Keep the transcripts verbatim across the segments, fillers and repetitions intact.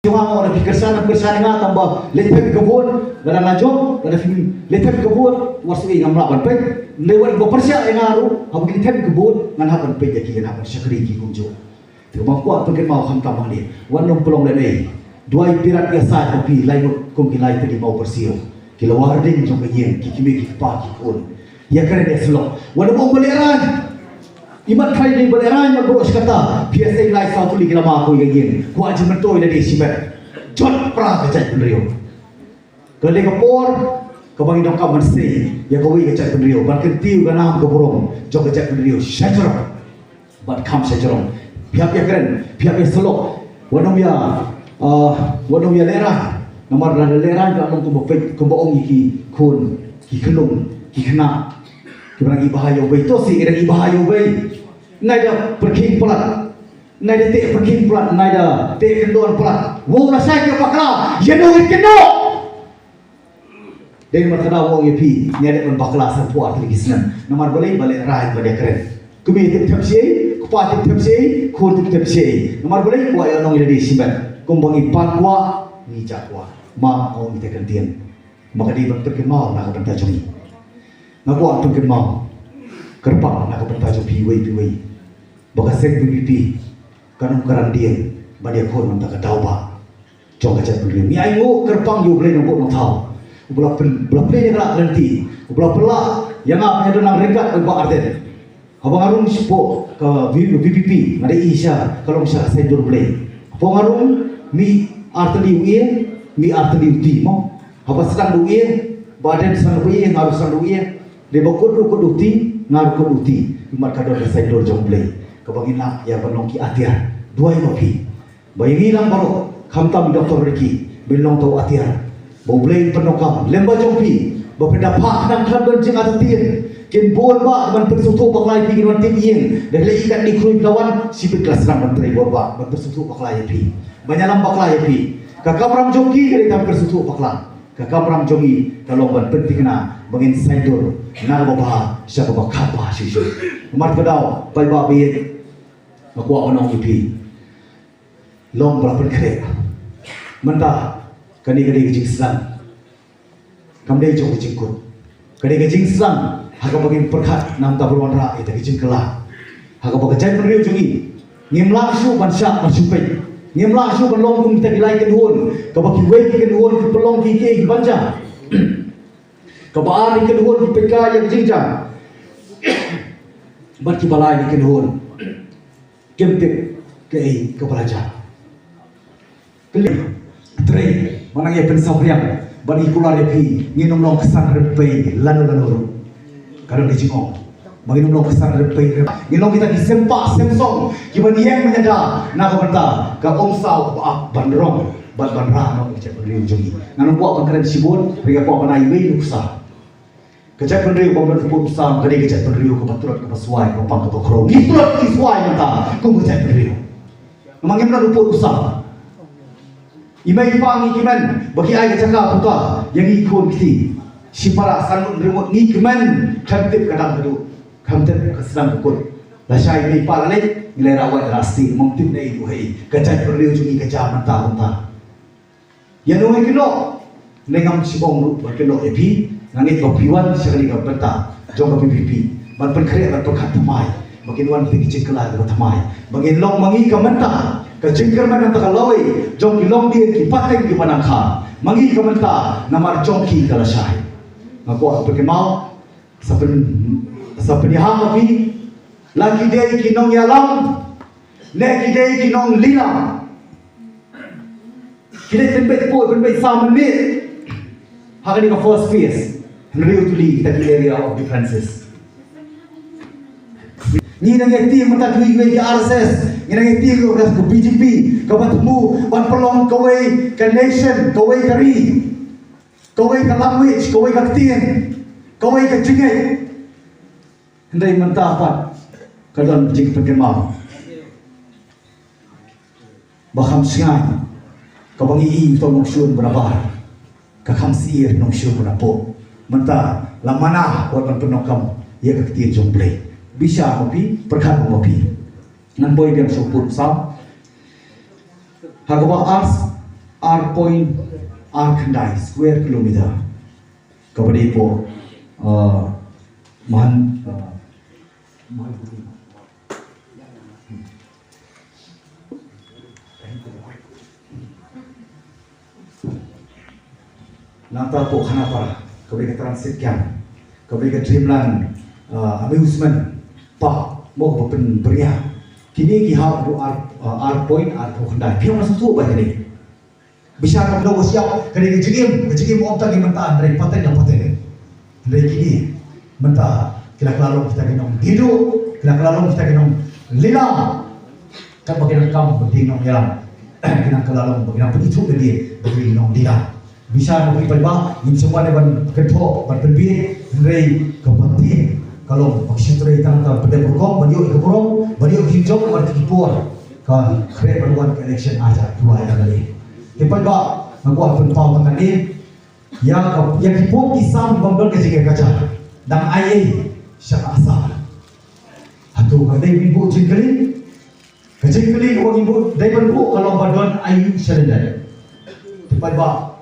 Jong nga, lada phi kyrshan, kyrshan ïa nga tang ba leit thep ka vote, lada nga jop, lada phi leit thep ka vote, wat sngew ngam lah ban peit. Lei wat ba pyrshah ïa nga ruh, haba ki leit thep ka vote, ngan hap ban peit ïa ki, ngan hap ban shakri ïa ki kumjuh. Te ba kwah pynkynmaw khamtam hangne, wat nym pynlong lehnoh. Duwai pyrshah ïa sa ka phi, lai ngut kum ki lai tylli maw pyrshah. Ki la warding jong ka ïing, ki kmie ki kpa ki khun. Ïa kren ïa syllok. Wat nym ong ba lehraiñ. Imat khlaiñ dei ba lehraiñ, mat baroh shi katta. Phi ïa sei lai saw tylli ki la map ïa ka ïing. Kwah jingmyntoi lade shimet. Jot pra ka jaitbynriew. Ka dei ka por kaba ngi donkam ban sei ïa kawei ka jaitbynriew, ban kyntiew ka nam ka burom jong ka jaitbynriew sha jrong. Bad kham sha jrong. Phi hap ïa kren, phi hap ïa syllok. Wat nym ïa, ah, wat nym ïa lehraiñ. Namar lada lehraiñ ka long kumba peit, kumba ong ïa ki khun, ki khynnah, ki khynnah. Kiba dang ibha ïa u bei, to shi ki dang ibha ïa u bei. Nai da pyrkhing palat. Nai da teh pyrkhing palat, nai da teh kyndon palat. Wow, lashai ki bakla. Ïa no ki kynnoh. Dei namar kata nga ong ïa phi, ngi dei ban bakla sanphew ar tylli ki snem. Namar balei? Ba lehraiñ, ba dei kren. Kmie tip thep shi, kpa tip thep shi, khun tip thep shi. Namar balei? Kwah ïa nong ïa dei shimet. Kumba ngi pan kwah, ngi jah kwah. Ma nga ong ïa ka ktien. Ma ka dei ban pynkynmaw na ka bynta jong ngi. Nga kwah pynkynmaw. Kyrpang na ka bynta jong phi iwei pa iwei. Ba ka seng VPP kan ym kren dien ban ïakhun mynta ka daw ba jong ka jaitbynriew. Ngi ainguh kyrpang ïa U Blei Nongbuh Nongthaw, uba la pyn-, uba la plie ïa nga ka lynti, uba la pynlah ïa nga ban ïadon nang ryngkat bad Bah Ardent. Haba nga rung shapoh ka V-, VPP, nga dei sha, ka long sha ka saiñdur Blei. Hapoh nga rung, mih ar tylli u ïing, mih ar tylli u ti mo. Haba sdang da u ïing, Bah Ardent sdang da u ïing, nga ruh sdang da u ïing. Dei ba kut ruh kut da u ti, nga ruh kut da u ti. Imat ka don ka saiñdur jong U Blei, kaba ngin lah ïa ban long ki atiar. Duwai ma phi. Ba ïa ngi lang baroh, khamtam i Doctor Ricky, ban long uta u atiar. Ba U Blei un pyndonkam lem bad jong phi, ba phin da phah khnang khlem don jingartatien. Kin bun bah ban pynsngewthuh bakla ïa phi, kin wan tip ïing, da leh i kat ni khrui phi la wan, shibit ki la sdang ban trei bun bah ban pynsngewthuh bakla ïa phi, ban ïalam bakla ïa phi. Ka kamram jong ki ka dei tang pynsngewthuh bakla. Ka kamram jong ngi ka long ban pynthikna ba ngin saiñdur na kaba bha sha kaba kham bha shuh shuh. Namar kata ka daw, paidbah ba ïeit, nga kwah ban ong ïa phi, long ba la pynkhreh. Mynta kane ka dei ka jingsdang, kam dei jong ka jingkut. Ka dei ka jingsdang ha kaba ngin pyrkhat na ka bynta ban wanrah ïa ka jingkylla ha kaba ka jaitbynriew jong ngi. Ngim lah shuh ban shah ban shu peit. Ngim lah shuh ban long kum kita ki lai kynhun, kaba kiwei ki kynhun ki pynlong kiei kiei ki ban jia. Kaba ar ki kynhun ki peit kai ïa ka jingjia, bad kiba lai ki kynhun kim tip kaei kaba la jia. Kylli, trei, ba nang ïa pynsaphriang bad ngi kular ïa phi, ngin ym long ka san rympei lano lano ruh. Ka don ka jingong ba ngin ym long ka san rympei rympei. Ngin long kita ki sem pah sem song kiban ïeng ban ïada na ka bynta ka umsaw kaba ap ban rong bad ban rah noh ïa ka jaitbynriew jong ngi. Ngan ym kwah ban kren shibun, hynrei nga kwah ban ai iwei i nuksa. Ka jaitbynriew ba mut u pud u sam ka dei ka jaitbynriew kaba tlot kaba swai, kaba pang kaba khraw. Ngi tlot ngi swai mynta kum ka jaitbynriew. Namar ngim don u pud u sam. I mei i pa ngi kmen ba ki ai ka jaka puta ïa ngi khun kti. Shipara, san ngut, hynriew ngut, ngi kmen, khlem tip ka dang ka duk, khlem tip ka sdang ka kut. Lashai i mei i pa la leit, ngi la rawai la sti, ngam tip ne i duh ei. Ka jaitbynriew jong ngi ka jia mynta mynta. Ïa no ngi kynnoh, ne ngam shibun ruh ban kynnoh ïa phi, nga ngeit ba phi wan sha kane ka bynta jong ka VPP ban pynkhreh, ban pyrkhat thymmai ba kin wan phi ki jingkylla kiba thymmai, ba ngin long ma ngi ka mynta ka jingkyrmen na ka bynta ka lawei jong ki longdien ki pateng kiba nang kha, ma ngi ka mynta namar jong ki ka lashai. Nga kwah ban pynkynmaw, sa pyn, sa pynïaid ma phi, la ki dei ki nongïalam ne ki dei ki nonglila. Ki dei pynbeit poi, pynbeit sa mynmiet ha kane ka first phase. Hynriew tylli kita ki area of differences. Ngi nang ïa tieng mynta ki wei ki RSS, ngi nang ïa tieng ïa ka BJP kaba thmu ban pynlong kawei ka nation, kawei ka ri, kawei ka language, kawei ka ktien, kawei ka jingngeit. Hynrei mynta pat ka don jingpynkynmaw ba kham shngaiñ kaba ngi ïohi uto u nongshun ba na bar, ka kham syier u nongshun ba na pop. Mynta la mana wat ban pyndonkam ïa ka ktien jong U Blei. Bishar ma phi, pyrkhat ma phi. Ngan poi biang sha u pud u sam. Ha kaba ar, Ar point ar khyndai square kilometer. Kaba dei hapoh, uh, Mahan, uh, Mahan. Nangta hapoh Khanapara, kaba dei ka transit camp, kaba dei ka Dreamland, uh, amusement park, mo kaba pynbria. Kine ki hap haduh ar, uh, ar point ar phew khyndai. Phi ong nga sngewthuh ba kine. Bishar ka mano ka siap, ka dei ka jingim, ka jingim ym tang ki mynta, hynrei pateng la pateng. Hynrei kine mynta ki la kylla long kita ki nongdie duh, ki la kylla long kita ki nonglila. Katba ki nang kam ba ki nongïalam, ki nang kylla long ba ki nang pynithuh ïa lade ba ki nongdie duh. Bishar ba ki paidbah, ngim sngewbha ban kynthoh, ban pynbieit, hynrei ka pateng ka long ba ki shu trei tang tang pyndonkam, ban ïoh ïa ka burom, ban ïoh ki jop, ban ki por. Ka khreh ban wan ka election arhajar arphew lai ka dei. Te paidbah, nga kwah pynpaw tang kane. Ïa ka, ïa ki pop ki sam bym don ka jingïakajia. Dang ai ei sha ka Assam. Hato ka dei ban buh jingkylli? Ka jingkylli kaba ngi buh, dei ban buh ka long ba don aïu sha lyndet. Te paidbah,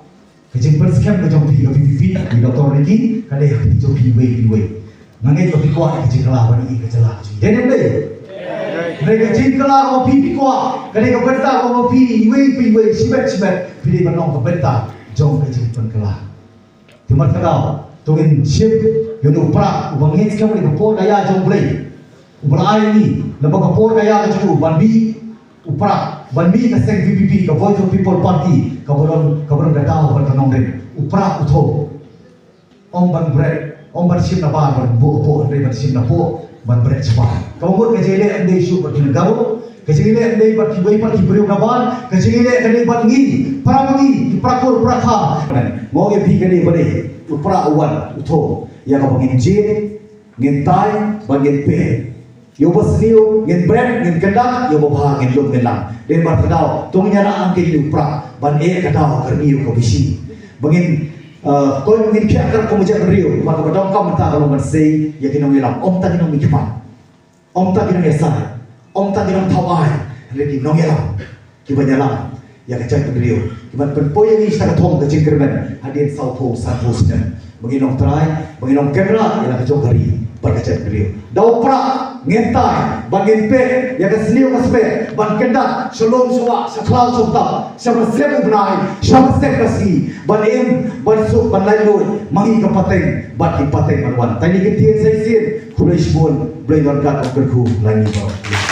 ka jingpynskhem ka jong phi ka V P P, i Doctor Ricky, ka dei ha ka jong phi iwei pa iwei. Nga ngeit ba phi kwah ka jingkylla ban ïoh ka jylla ka jong ngi. Dei ne ym dei? Dei ka jingkylla kaba phi phi kwah, ka dei ka bynta kaba phi iwei pa iwei, shibit shibit, phi dei ban long ka bynta jong ka jingpynkylla. Te markata, to ngin shim ïa u Prah uba ngeit skhem ïa ka por kaba ïa jong U Blei. Uba la ai ngi, lada ka por kaba ïa ka jong u ban mih u Prah, ban mih ka seng V P P, ka Voice of People Party, kaba don, kaba don ka daw bad ka nongrim. U Prah u thoh. Ym ban bret, ym ban shim nabar ban buh hapoh, hynrei ban shim napoh ban bret shabar. Kaba mut ka jingïaleh ym dei shuh bad ki Garo, ka jingïaleh ym dei bad kiwei pat ki briew nabar, ka jingïaleh ka dei bad ngi para ma ngi, ki para kur para kha. Mo ngi phi ka dei ba dei, u Prah u wan, u thoh ïa kaba ngin jied, ngin tai bad ngin peit. Ïa uba sniew ngin bret, ngin kyndat, ïa uba bha ngin lum ngin lang. Dei markata, to ngin ïa nang ïa u Prah ban eh ka daw ka rngiew kaba shi. Ba ngin, eh, to ngin phiah ka kum u jaitbynriew, ba kaba donkam mynta ka long ban sei ïa ki nongïalam, ym tang ki nongmihkhmat, ym tang ki nongïasaid, ym tang ki nongthaw aiñ, hynrei ki nongïalam. Kiban ïalam ïa ka jaitbynriew, kiban pynpoi ïa ngi sha ka thong ka jingkyrmen hadien sawphew sanphew snem. Ba ngin long trai, ba ngin long kynrad ïa la ka jong ka ri bad ka jaitbynriew. Da u Prah ngin tai bad ngin peit ïa ka sniew ka speh, ban kyndat sha lum sha wah, sha khlaw sha btap, sha mynsiem u bnai, sha mynsiem ka sngi, ban im ban suk ban laitluid ma ngi ka pateng bad ki pateng ban wan. Tang kine ki ktien sa shisien, khublei shibun, Blei un kyrkhu ïa ngi baroh.